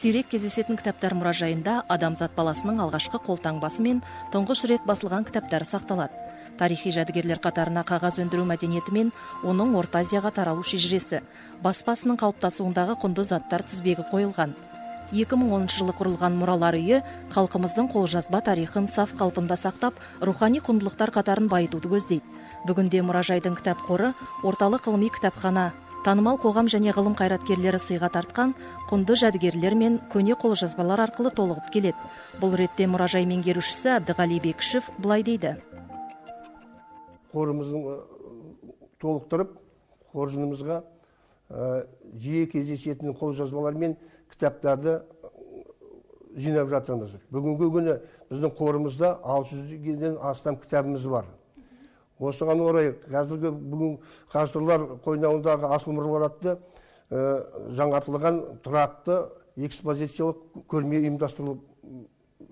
Сирек кездесетін кітаптар мұражайында адамзат баласының алғашқы қолтаңбасы мен тұңғыш рет басылған кітаптары сақталады. Тарихи жәдігерлер қатарына қағаз өндіру мәдениеті мен оның Орта Азияға таралу шежіресі, баспасының қалыптасуындағы құнды заттар тізбегі қойылған. 2010 жылы құрылған мұралар үйі халқымыздың қолжазба тарихын саф қалпында сақтап, рухани құндылықтар қатарын байытуды көздейді. Бүгінде мұражайдың кітап қоры орталық ғылыми кітапхана, танымал қоғам және ғылым қайраткерлері сыйға тартқан құнды жәдігерлер мен көне қолжазбалар арқылы толығып келеді. Бұл ретте мұражай меңгерушісі Әбдіғали Бекішев былай дейді. Қорымыздың толықтырып, қоржынымызға жиі кездесетін қолжазбалар мен кітаптарды жинап жатырмыз. Бүгінгі күні біздің қорымызда 600-ден астам кітабымыз бар. Осыған орай қазіргі бүгін ғасырлар қойнауындағы асыл мұралар атты жаңартылған тұрақты экспозициялық көрме ұйымдастырылып,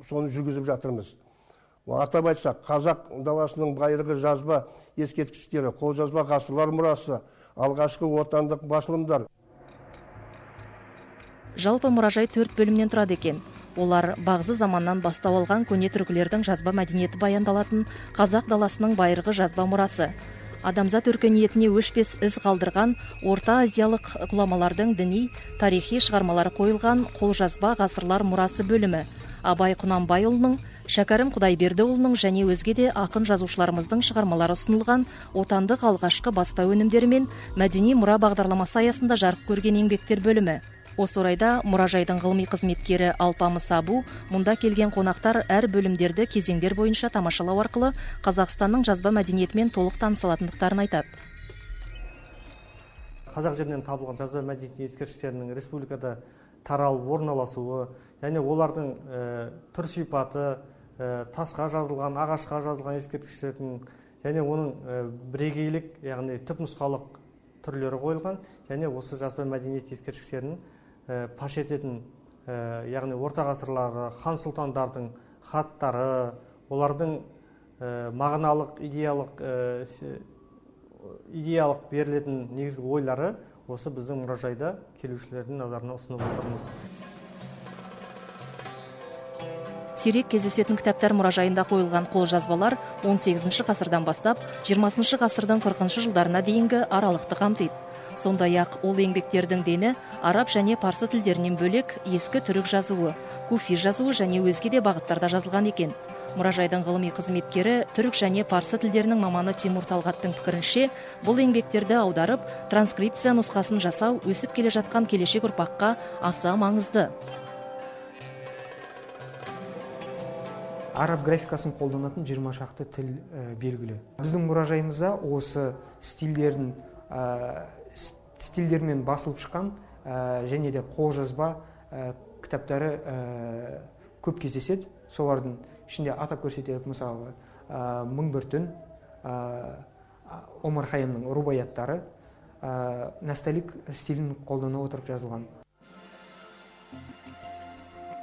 соны жүргізіп жатырмыз. Атап айтсақ, қазақ даласының байырғы жазба ескерткіштері, қолжазба ғасырлар мұрасы, алғашқы отандық басылымдар. Жалпы мұражай 4 бөлімнен тұрады екен. Олар бағзы заманнан бастау алған көне түркілердің жазба мәдениеті баяндалатын қазақ даласының байырғы жазба мұрасы. Адамзат өркениетіне өшпес із қалдырған Орта Азиялық ғұламалардың діни, тарихи шығармалары қойылған қолжазба ғасырлар мұрасы бөлімі. Абай Құнанбайұлының, Шәкәрім Құдайбердіұлының және өзге де ақын жазушыларымыздың шығармалары ұсынылған отандық алғашқы баспа өнімдері мен мәдени мұра бағдарламасы аясында жарық көрген еңбектер бөлімі. Осы орайда мұражайдың ғылыми қызметкері Алпамыс Абу мұнда келген қонақтар әр бөлімдерді кезеңдер бойынша тамашалау арқылы Қазақстанның жазба мәдениетімен толық таныса алатындықтарын айтады. Қазақ жерінен табылған жазба мәдениеті ескерткіштерінің республикада таралып орналасуы, және олардың түр сипаты, тасқа жазылған, ағашқа жазылған ескерткіштердің және оның бірегейлік, яғни түпнұсқалық түрлері қойылған, және осы жазба мәдениет ескерткіштерін паш ететін, яғни орта ғасырлары хан сұлтандардың хаттары, олардың мағыналық, идеялық берілетін негізгі ойлары осы біздің мұражайда келушілердің назарына ұсынып отырмыз. Сирек кездесетін кітаптар мұражайында қойылған қолжазбалар 18 ғасырдан бастап 20 ғасырдың 40 жылдарына дейінгі аралықты қамтиды. Сондай-ақ ол еңбектердің дені араб және парсы тілдерінен бөлек ескі түрік жазуы, куфи жазуы және өзге де бағыттарда жазылған екен. Мұражайдың ғылыми қызметкері, түрік және парсы тілдерінің маманы Тимур Талғаттың пікірінше, бұл еңбектерді аударып, транскрипция нұсқасын жасау өсіп келе жатқан келешек ұрпаққа аса маңызды. Араб графикасын қолданатын 20 шақты тіл белгілі. Біздің мұражайымызда осы стильдердің стильдермен басылып шыққан және де қолжазба кітаптары көп кездеседі. Солардың ішінде атап көрсетелік, мысалы, 1001 түн, Омар Хайямның рубаяттары насталик стилін қолдана отырып жазылған.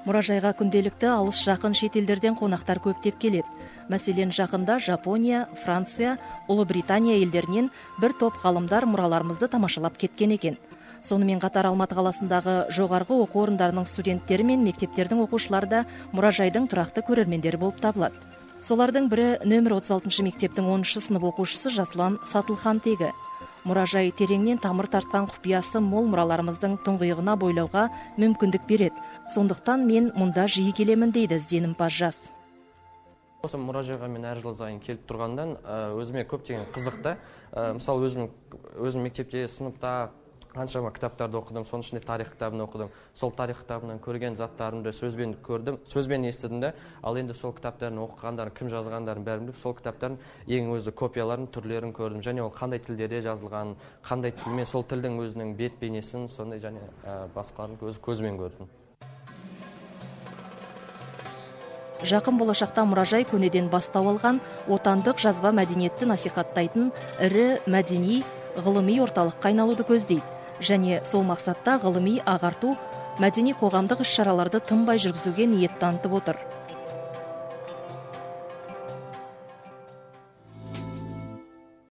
Мұражайға күнделікті алыс жақын шетелдерден қонақтар көптеп келеді. Мәселен, жақында Жапония, Франция, Ұлыбритания елдерінен бір топ ғалымдар мұраларымызды тамашалап кеткен екен. Сонымен қатар Алматы қаласындағы жоғарғы оқу орындарының студенттері мен мектептердің оқушылары да мұражайдың тұрақты көрермендері болып табылады. Солардың бірі нөмір 36 мектептің 10-шы сынып оқушысы Жасұлан Сатылхан тегі. Мұражай тереңнен тамыр тартқан құпиясы мол мұраларымыздың тұңғиығына бойлауға мүмкіндік береді. Сондықтан мен мұнда жиі келемін, дейді ізденімпаз жас. Осы мұражайға мен әр жыл сайын келіп тұрғаннан өзіме көптеген қызық та. Мысалы, өзім мектепте, сыныпта қаншама кітаптарды оқыдым, соның ішінде тарих кітабын оқыдым. Сол тарих кітабынан көрген заттарымды сөзбен көрдім, сөзбен естідім де. Ал енді сол кітаптардың оқығандарын, кім жазғандарын бәрін біліп, сол кітаптардың ең өзі копияларын, түрлерін көрдім. Және ол қандай тілдерде жазылған, қандай тілмен, сол тілдің өзінің бет бейнесін, сондай және басқаларын өз көзімен көрдім. Жақын болашақта мұражай көнеден бастау алған отандық жазба мәдениетті насихаттайтын ірі мәдени ғылыми орталыққа айналуды көздейді. Және сол мақсатта ғылыми ағарту, мәдени қоғамдық іс-шараларды тынбай жүргізуге ниет танытып отыр.